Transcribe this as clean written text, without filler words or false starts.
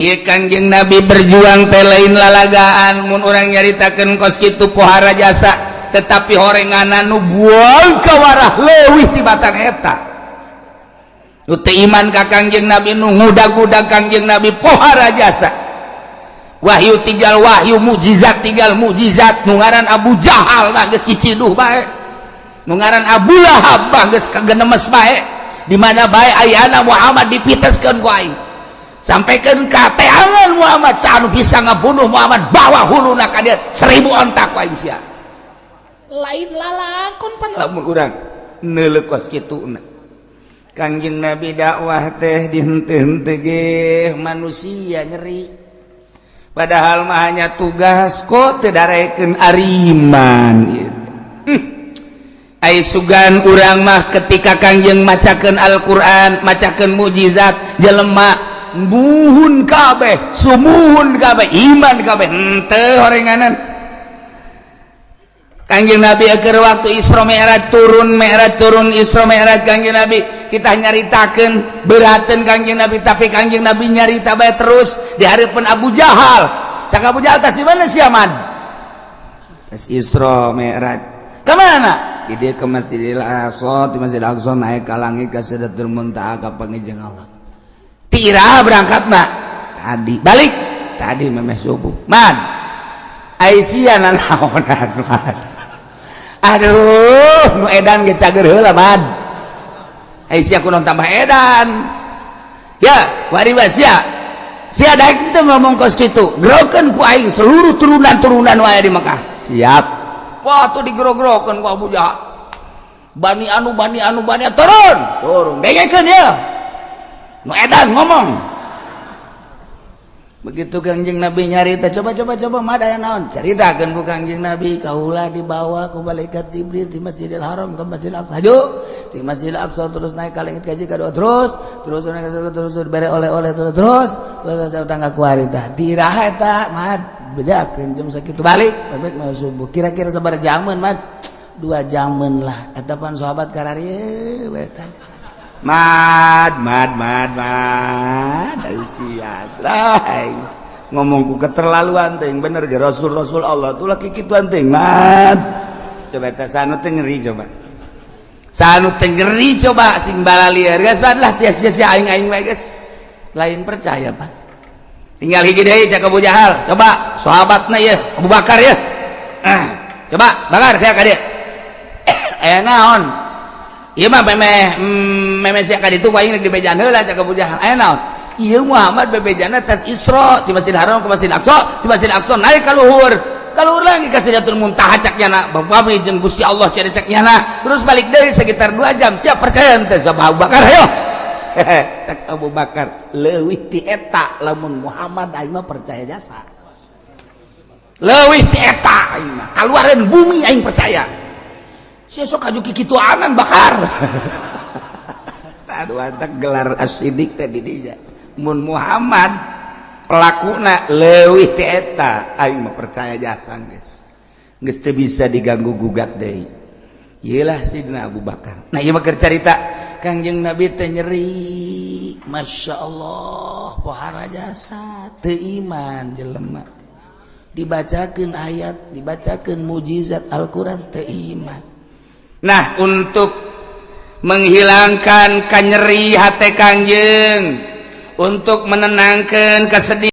Ieu Kangjeng Nabi berjuang teh lain lalagaan. Mun urang nyaritakeun kos kitu pohara jasa, tetapi horenganan nu buang kawarah leuwih tibatan eta. Nu teu iman ka Kangjeng Nabi, nu ngudag-ngudag Kangjeng Nabi pohara jasa. Wahyu tinggal wahyu, mukjizat tinggal mukjizat. Nu ngaran Abu Jahal mah geus ciciduh bae, nu ngaran Abu Lahab mah geus kagenemes bae. Di mana bae ayana Muhammad dipiteskeun ku aing, sampaikan ka teangan Muhammad. Anu bisa ngabunuh Muhammad, bawa huluna ka dia 1000 onta ku aing sia. Lain lalakon pan lamun urang neuleuh kos kituna. Kangjeng Nabi dakwah teh dihenteu-henteu ge manusia nyeri, padahal mah hanya tugas kok teu darekeun ariman ieu. Ai sugan urang mah ketika Kangjeng macakeun Al-Qur'an, macakeun mukjizat, jelema muhun kabeh, sumuhun kabeh, iman kabeh. Henteu horenganan. Kangjeng Nabi keur waktu Isra Mi'raj turun, Mi'raj turun, Isra Mi'raj Kangjeng Nabi kita nyaritakeun berateun Kangjeng Nabi, tapi Kangjeng Nabi nyarita bae terus di hareupeun Abu Jahal. Cak Abu Jahal, "Tas di mana sia, Man?" "Tas Isra Mi'raj." "Ke mana?" "Di dia ke Masjidil Aqsa, di Masjidil Aqsa naik ke langit, ke Sidratul Muntaha, ka panggih Allah." "Tira berangkat mak?" "Tadi." "Balik?" "Tadi memeh subuh." "Man, Aisyah nanaonan, Man? Aduh, nu edan ge cager heula, Man. Aisyah kunaon tambah edan ya? Wari sia sia daek teu ngomong kos kitu, gerokeun ku aing seluruh turunan-turunan wae di Mekah." "Siap." Wah, tuh digero-gerokeun ku Abu Jahal. Bani anu, bani anu, bani anu, turun turun, dengekeun ya, nu edan ngomong. Begitu Kangjeng Nabi nyarita, "Coba, coba, coba, mah aya naon?" Caritakeun ku Kangjeng Nabi, "Kaula dibawa ku malaikat Jibril di Masjidil Haram ke Masjidil Aqsa. Hayu di Masjidil Aqsa terus naik ka langit kaji kadua, terus terus naik terus, terus bere oleh-oleh, terus terus terus tangga kuari. Tah diraha eta, Mad? Bejakeun jam sakitu balik balik mau subuh. Kira-kira sabaraha jaman, Mad?" 2 jaman lah." Eta pan sahabat kararieu we. Mad, mad, mad, mad, sia ngomongku keterlaluan teh. Bener ge rasul rasul Allah tuh laki kituan teh, Mad. Coba teh sanu teh ngeri, coba sanu teh ngeri, coba sing balalieur geus lah tia sia aing aing mah geus lain percaya. Pak, tinggal hiji deui. Cak Abu Jahal, "Coba sahabatna ya, Abu Bakar ya. Ah, coba Bakar sia ka dieu, aya naon? Ieu mah memeh memeh sia ka ditu ku aing rek dibejaan heula." Cak Abu Jahal, "Aya naon? Ieu Muhammad bebejana tas Isra di Masjidil Haram ke Masjid Aqsa, di Masjid Aqsa naik ka luhur lagi ka Sidratul Muntaha, cak nyana bami jeung Gusti Allah cek cek nyana, terus balik deui sekitar 2 jam. Siap percaya henteu?" Coba Abu Bakar, ayo. Cak Abu Bakar, "Leuwih ti eta lamun Muhammad, aing mah percaya jasa. Leuwih ti eta aing mah kaluareun bumi aing percaya. Sia sok aju kikituanan, Bakar." Aduh, antak gelar as-Siddiq teh di dinya. Mun Muhammad pelakuna leuwih ti eta, aing mah percaya jasa geus. Geus teu bisa diganggu gugat deui. Iyalah Sidina Abu Bakar. Nah, ieu mah keur carita Kangjeng Nabi teh nyeri. Masya Allah, pohara jasa teu iman jelema. Dibacakeun ayat, dibacakeun mujizat Al-Qur'an, teu iman. Nah, untuk menghilangkan kanyeri hati Kangjeng, untuk menenangkan kesedihan.